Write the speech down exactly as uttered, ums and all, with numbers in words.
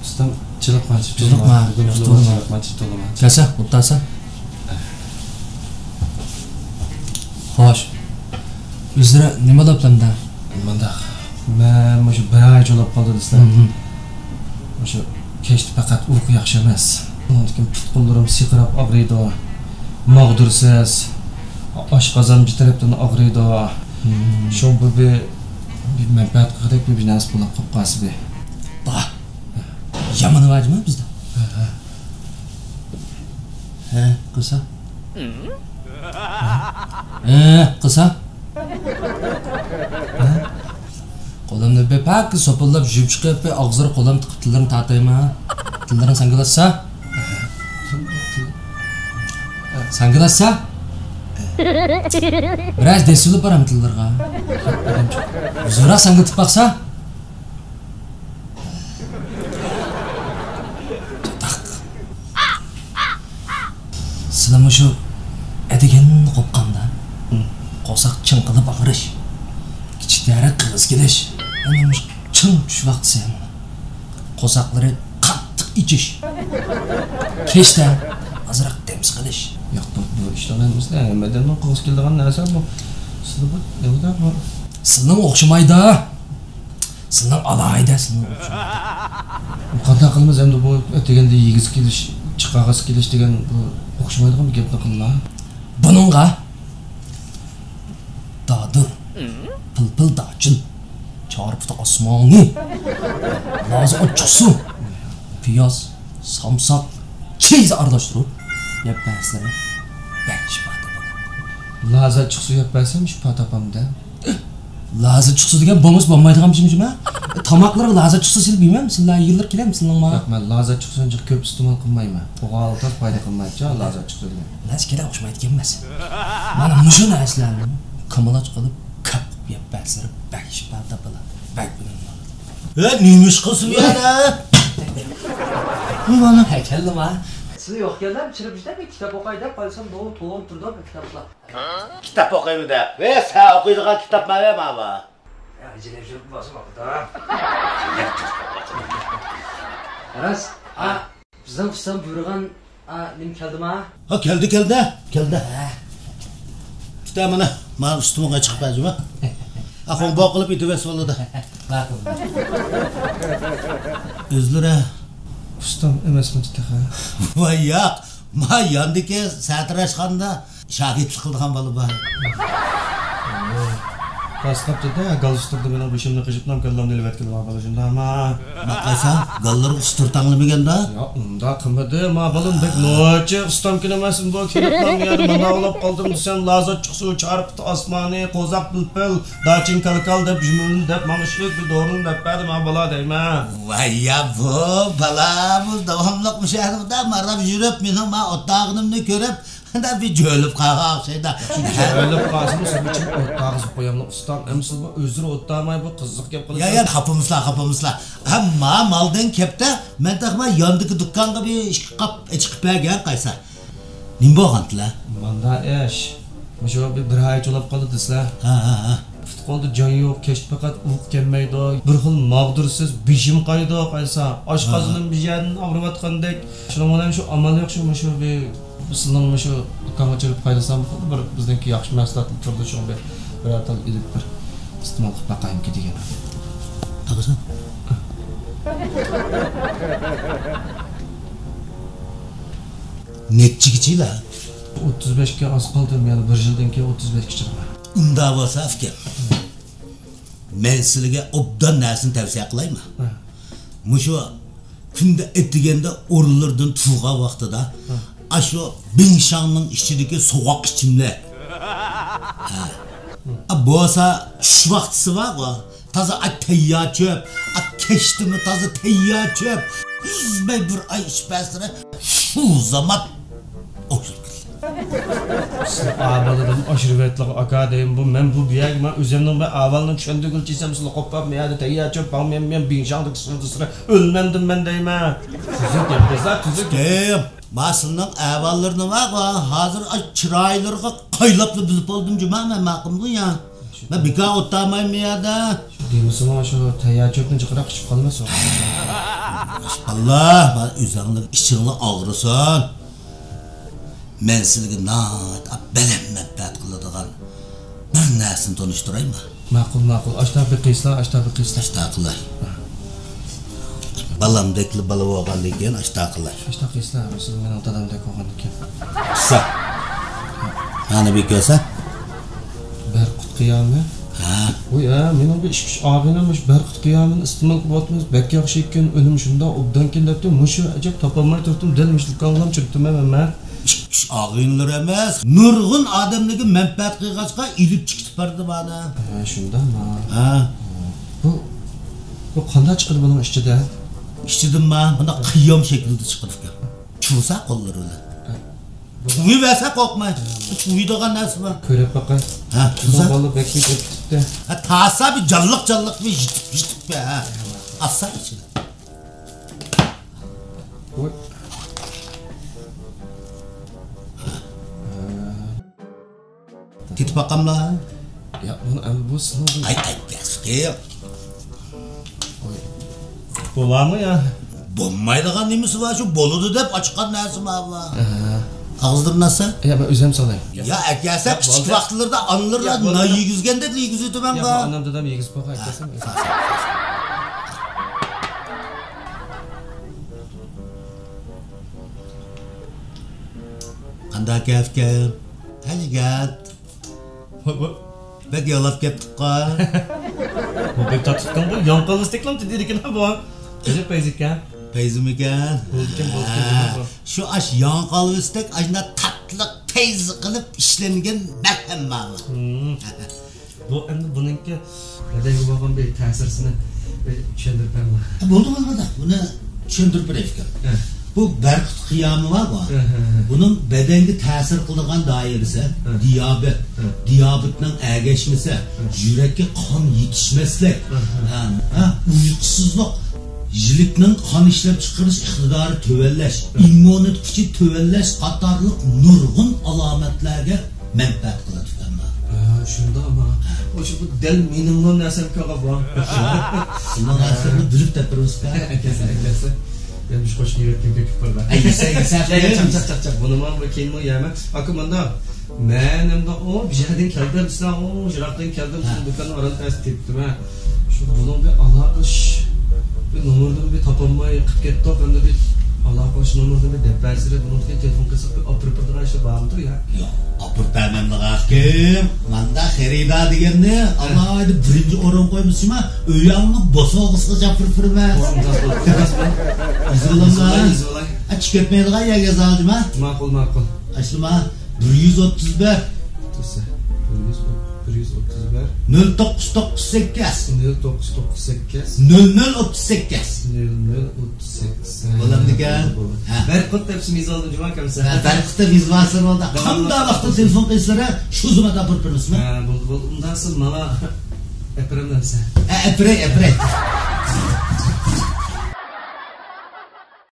ئۇستام، چىلىقما، چىلىقما، چىلىقما، چىلىقما، چىلىقما. كەلسە، ئولتۇرسا. خوش. ئۆزلىرى نېمە بولۇپ ئەمدى؟ مۇنداق، مەن مۇشۇ بىر ئاي چولاپ قالدى دېسە. مۇشۇ كەچتە پەقەت ئۇيقۇ ياخشى ئەمەس. ئۇنىڭدىن كېيىن پۇت-قوللىرىم سىرقىراپ ئاغرىيدۇ. ماغدۇرسىز. ئاشقازانچە تەرەپتىن ئاغرىيدۇ. شۇ بۇ بىر، بىر مەنپەئەت قىلغۇدەك بىر، بىر نەرسە بولۇپ قالىدۇ. يامىنى بار جۇمۇ بىزدە. ھە، ھە. ھە، قىلسا. ھە، قىلسا. ھە؟ قولۇمنى بىر پاكىز سوپۇنلاپ يۇيۇپ چىقىپ، بىر ئاغزىغا قولۇم تىقىپ تىللىرىنى تارتايمەن. تىللىرىڭ ساڭگىلاشسا. ساڭگىلاشسا. بىرەز دەسسىلىپ بارام تىللىرىغا. زوراق ساڭگىلىتىپ باقسا. چاتاق. سىلەر مۇشۇ ئەتىگەن قوپقاندا، قورساق چىڭقىلىپ ئاغرىش، كىچىك تەرەك قىغىز كېلىش، يەنە مۇشۇ چىڭ چۈش ۋاقتىسى. قورساقلىرى قاتتىق ئېچىش، كەچتە ئازراق دەم سىقىلىش. ياق، بۇ، بۇ ئىشلار ئەمەس، ھەممىدىن قىغىز كېلىدىغان نەرسە بۇ. سىلەر بۇ نېمىدە بۇ؟ سىلىنىڭ ئوخشىمايدۇ. سىلىنىڭ ئالاھىدە، سىلىنىڭ ئوخشىمايدۇ. قانداق قىلىمىز ئەمدى بۇ ئەتىگەندە يېگۈسى كېلىش، چىقارغۇسى كېلىش دېگەن بۇ ئوخشىمايدىغان بىر گەپنى قىللا. بۇنىڭغا دادۇر، پىلپىل داچىن، چارپىتى ئاسمانى، لازا ئاچچىقسۇ، پىياز، سامساق، چىز ئارىلاشتۇرۇپ يەپ بەرسىلەر بەك شىپا تاپىدۇ. لازا ئاچچىقسۇ يەپ بەرسەم شىپا تاپامدە. لازا ئاچچىقسۇ دېگەن بولمىسا بولمايدىغان بىر شېمە. تاماقلىرىغا لازا ئاچچىقسۇ سېلىپ يېمەم، سىلەر يىللىرى كېلەم سىلىڭ ماڭا. ياق، مەن لازا ئاچچىقسۇنى جىق كۆپ ئىستېمال قىلمايمەن. ئوغۇل تاز پايدا قىلمايدىچۇ لازا ئاچچىقسۇ دېگەن. لەش كېلە ئوخشىمايدىكەنمەس. مانا مۇشۇ نەرسىلەرنى كامىلاچ قىلىپ كاپ قىلىپ يەپ بەرسىلەر بەك شىپا تاپىلا. بەك ئۈنۈملۈك. ھە، نېمە ئىش قىلسۇن يەنە؟ بۇ بالا. ھە، كەلدىم ھە. سىلى يوق ئىكەنلەر، چىرىپ ئىشلەپ بىر كىتاب ئوقاي دەپ قارىسام، بۇ تولۇپ تۇرىدۇ بۇ كىتابلار. كىتاب ئوقۇيمەن دەپ. ۋەي، سەن ئوقۇيدىغان كىتاب ماۋۇ، ماۋۇ. يا، جىلەپ جۈلۈپ باسىپ ئوقۇدۇم. راست. ئا، بىزنىڭ ئۇستام بۇيرۇغان، ئا، نېمە كەلدىما؟ ھا، كەلدى، كەلدى. كەلدى. ھە. تۇتە مانا، مانا ئۈستۈمگە چىقىپ بەرجىما. ئا، خوڭباۋ قىلىپ ئېتىۋەرسە بولىدۇ. ماقۇل. ئۆزلىرى. ئۇستام ئەمەسمىدى تېخى؟ ۋاي ياق، ما ياندىكى سەتىراشخانىدا شاگىرتلىق قىلىدىغان بالا بار. راست قاپتۇ-دە، گالستۇردا مېنىڭ بېشىمنى قىجىپ، نام كاللامنى ئېلىۋەتكىلى ما بالا شۇنداقما؟ باققايسەن، گاللىرىغا ئۇستۇر تەڭلىمىگەن-دە. ياق، ئۇنداق قىلمىدى، ما بالام بەك نوچى، ئۇستامكىن ئەمەسمۇ بۇ، كېلىپلا مۇ يەردە مانا ئۇلاپ قالدىم دېسەم، لازا ئاچچىقسۇ، چارپىتى ئاسمانى، قوزاق پىلپىل، داچىن كالكال دەپ جۈملىنى دەپ ماڭا ئىشلىك بىر دورىنى دەپ بەردى ما بالا دەيمەن. ۋاي يا، بۇ بالا، بۇ داۋاملىق مۇشۇ يەردە ماراپ يۈرۈپ، مېنىڭ ما ئولتۇرغىنىمنى كۆرۈپ، بىر جۆلۈپ قالغان ئوخشايدۇ. جۆلۈپ قالسىمۇ، سىز بىر چىڭ ئولتۇرغۇزۇپ قوياملا ئۇستام. ئەمما سىز بۇ ئۆزلىرى ئولتۇرالماي بۇ قىزىق گەپ قىلىسىز. يا، يا، خاپىمىسىلا، خاپىمىسىلا. ھەمما مالدىن كەپتە، مەن تېخىمۇ ياندىكى دۇكانغا بىر ئىككى قاپ ئېچىقىپ بەرگەن قايسا. نېمە بولغانتىلە؟ ماندا ئىش. مۇشۇ بىر، بىر ئاي چولاپ قالدى دېسىلە. ھە، ھە، ھە. پۇت-قولدا جان يوق، كەچتە پەقەت ئۇيقۇ كەلمەيدۇ. بىر خىل ماغدۇرسىز، بېشىم قايىدۇ، قايسا. ئاشقازىنىم بىر يەردىن ئاغرىۋاتقاندەك. شۇنىڭ بىلەن شۇ ئامال يوق، شۇ مۇشۇ بىر، بىر سىلىنىڭ مۇشۇ دۇكانغا چىقىپ قايلىسام، بىر بىزنىڭكى ياخشى مەھسۇلاتلار تۇرىدۇ، شۇڭا بىر، بىرەر تال ئېلىپ بىر ئىستېمال قىلىپ باقايمىكىن دېگەن. ئاغىسان. نەچچىگىچىلا؟ ئوتتۇز بەشكە ئاز قالدىم، يەنە بىر يىلدىن كېيىن ئوتتۇز بەشكە چىقىمەن. ئۇنداق بولسا ئۇكام، مەن سىلىگە ئوبدان نەرسىنى تەۋسىيە قىلايمۇ؟ ھە. مۇشۇ كۈندە ئەتىگەندە ئورۇنلىرىدىن تۇرغان ۋاقتىدا، ھە، ئاشۇ بىڭشاڭنىڭ ئىچىدىكى سوغۇق ئىچىملىك، ھە، بولسا چۈش ۋاقتىسى بارغۇ، تازا ئا تەييار چۆپ، ئا كەچتىمۇ تازا تەييار چۆپ. ئۈزمەي بىر ئاي ئىچىپ بەرسىلە، شۇ زامات ئوخشاپ كېتىدۇ. سىز ئا بالىدىن ئاشۇرۇۋەتلىغۇ ئاكا دەيمەن بۇ، مەن بۇ بۇ يەرگە مەن ئۆزۈمنىڭ بىر ئەھۋالىنى چۈشەندۈرگۈلچە دېسەم، سىلەر قوپاپ، مەن يەردە تەييار چۆپ، باڭ مەن، مەن بىڭشاڭدىكى سۇدا سىلەر ئۆلمەمدىم مەن دەيمەن. تۈزۈك گەپ قىلسا، تۈزۈك گەپ. ئەي، ما سىلىنىڭ ئەھۋاللىرىنى بارغۇ، ھازىر ئاي چىرايلىرىغا قايلاپلا بىلىپ بولدۇم جۇما مەن، ماقۇمغۇ يا. مەن بىكار ئولتۇرمايمەن يەردە. دېمىسىمۇ شۇ تەييار چۆپنى جىقراق ئىچىپ قالماس ئۇ. باللا، مانا ئۆزۈڭلار ئىچىڭلار ئاغرىسۇن. مەن سىلىگە ناھايىتى بەلەن مەنپەئەت قىلىدىغان بىر نەرسىنى تونۇشتۇرايمۇ؟ ماقۇل، ماقۇل. ئاشتا بېقىسىلا، ئاشتا بېقىسىلا. ئاشتا قىلاي. بالامدەكلا بالا بولغاندىن كېيىن ئاشتا قىلاي. ئاشتا قىسىلا، سىز مېنىڭ دادامدەك بولغاندىن كېيىن. قىسا. مانا بىر كۆرسە. بەرقۇت قىيامى. ھە. ۋوي، ھە، مېنىڭ بىر ئىككى ئۈچ ئاغىنەم مۇشۇ بەرقۇت قىيامىنى ئىستېمال قىلىۋاتىمىز. بەك ياخشى ئىكەن، ئۈنۈم شۇنداق ئوبدانكەن دەپتۇ. مۇشۇ ئەجەب تاپالماي تۇرۇپتۇم، دەل مۇشۇ دۇكانغىلا چۈرۈپتىمەن مەن. ئىككى ئۈچ ئاغىنىلىرى ئەمەس، نۇرغۇن ئادەملەرگە مەنپەئەت قىلغاچقا ئېلىپ چىقىپ بەردى مانا. ھە، شۇنداقمۇ؟ ھە. بۇ، بۇ قانداق چىقىدۇ بۇنىڭ ئىچىدە؟ ئىچىدىنما مۇنداق قىيام شەكلىدە چىقىدىكەن. چۇۋسا قوللىرى بىلەن. ھە. چۇۋۇۋەرسە قورقماي. چۇۋۇيدىغان نەرسە بار. كۆرۈپ باقاي. ھە، چۇۋسا. بۇنىڭ بالىلار بەك بىر كېتىپتۇ. ھە، تاسا بىر جانلىق جانلىق بىر يىتىپ يىتىپ بە، ھە. ئاسا ئىچىدە. ۋوي. تېتىپ باقاملا؟ يا، بۇنى ئەمدى بۇ سىنىڭ بۇ. ئاي، ئاي، ياخشى. ۋوي. بولامۇ يا؟ بولمايدىغان نېمىسى بار؟ شۇ بولىدۇ دەپ ئاچقان نەرسە بار بۇ. ئاغزىدىن نەرسە؟ يا، مەن ئۆزۈم سالاي. يا، ئەكەلسە يا، كىچىك بولدى. ۋاقىتلىرىدا ئانىلىرى يا، بولدى. نان يېگۈزگەندەك يېگۈزۈۋېتىمەن يا، بۇ. ئانام دادام يېگۈزۈپ قويغان، ئەكەلسەم. قانداق كەپكەن؟ ھەجىگەت. ۋوي، ۋوي. بەك يالاپ كەپتۇققا. بۇ بەك تارتىپتىكەنغۇ، ياڭقا ئالۋىستەكلا تېتىيدىكەن بۇ. ئەجەب پەيزىكەن. پەيزىمىكەن؟ بولىدىكەن، بولىدىكەن، ھە. بولىدىكەن. شۇ ئاش ياڭقا ئالۋىستەك ئاشۇنداق تاتلىق پەيز قىلىپ ئىشلەنگەن مەلھەم بار. ھىم. بۇ ئەمدى بۇنىڭكى بەدەنگە بولغان بىر تەسىرىسىنى بىر چۈشەندۈرۈپ بەرمە. بولدى، بولدى، بولدى. بۇنى چۈشەندۈرۈپ بېرەيلىكەن. ھە. بۇ بەرقۇت قىيامى بار بۇ. ھە، ھە، ھە. بۇنىڭ بەدەنگە تەسىر قىلىدىغان دائىرىسى ھە. دىيابېت، ھە. دىيابېتنىڭ ئەگەشمىسى، ھە. يۈرەككە قان يېتىشمەسلىك، ھە، ھە. ھە، ھە، ئۇيقۇسىزلىق، يىلىكنىڭ قان ئىشلەپچىقىرىش ئىقتىدارى تۆۋەنلەش، ھە. ئىممۇنىتېت كۈچى تۆۋەنلەش قاتارلىق نۇرغۇن ئالامەتلەرگە مەنپەئەت قىلىدىكەنلا. ھە، شۇنداقما؟ ئاشۇ بۇ دەل مېنىڭلا نەرسەمكەن بۇ. شۇنداق نەرسىلەرنى بىلىپ دەپ بېرىمىزكەن. ئەكەلسە، ئەكەلسە. يەمىش قوشۇپ يەۋەتكىم كېلىپ باردا. ئەي، يېسە، يېسە. چاق، چاق، چاق، چاق. بۇنىمۇ بۇ كېيىنمۇ يەيمەن. ئاكا، مۇنداق. مەن ئەمدى ئۇ بۇ يەردىن كەلدىم، سىلەر ئۇ يىراقتىن كەلدىم، ھە. سىزنىڭ دۇكاننى ئاران تەس تېپتىم، ھە. شۇ بۇنىڭ بىر ئالاقىلىشىش، بىر نومۇرىنى بىر تاپالماي قىلىپ كەتتۇق، ئەمدى بىر ئالاقىلىشىش نومۇرىنى بىر دەپ بەرسىلە، بۇنىڭدىن كېيىن تېلېفون قىلساق بىر ئاپىرىپ بېرىدىغان ئىشلار بارمىدۇ يا؟ ياق، ئاپىرىپ بەرمەمدىغان ئاكىم. ماندا خېرىدار دېگەننى ھە. ئالاھىدە بىرىنچى ئورۇنغا قويمىسىما، ئۆيۈڭنى بوسۇغىسىغا ئاپىرىپ بېرىمەن. بولدى، بولدى، بولدى. يېزىۋالامدا؟ يېزىۋالاي، يېزىۋالاي. ئە، چىقىپ كەتمەيدىغان يەرگە يېزىۋالدىما؟ ماقۇل، ماقۇل. ئاشۇما. بىر يۈز ئوتتۇز بىر. تۇرسا. بىر يۈز، بىر يۈز ئوتتۇز بىر. نۆل توققۇز توققۇز سەككىز. نۆل توققۇز توققۇز سەككىز. نۆل نۆل ئوتتۇز سەككىز. نۆل نۆل ئوتتۇز سەككىز. بولامدىكەن؟ بولدى، بولدى. ھە. بەرقۇت دەپ ئىسىم يېزىۋالدىم جۇما ئەمىسە. ھە، بەرقۇت دەپ يېزىۋالسىلا بولدى. داۋاملىق قانداق ۋاقىتتا تېلېفون قىلسىلىرى شۇ زۇمرەتتە ئاپىرىپ بېرىمىزمۇ؟ ھە، بولدى، بولدى. ئۇنداقسا ماڭا ئەپىرىم دەمسە. ھە، ئەپىرەي، ئەپىرەي.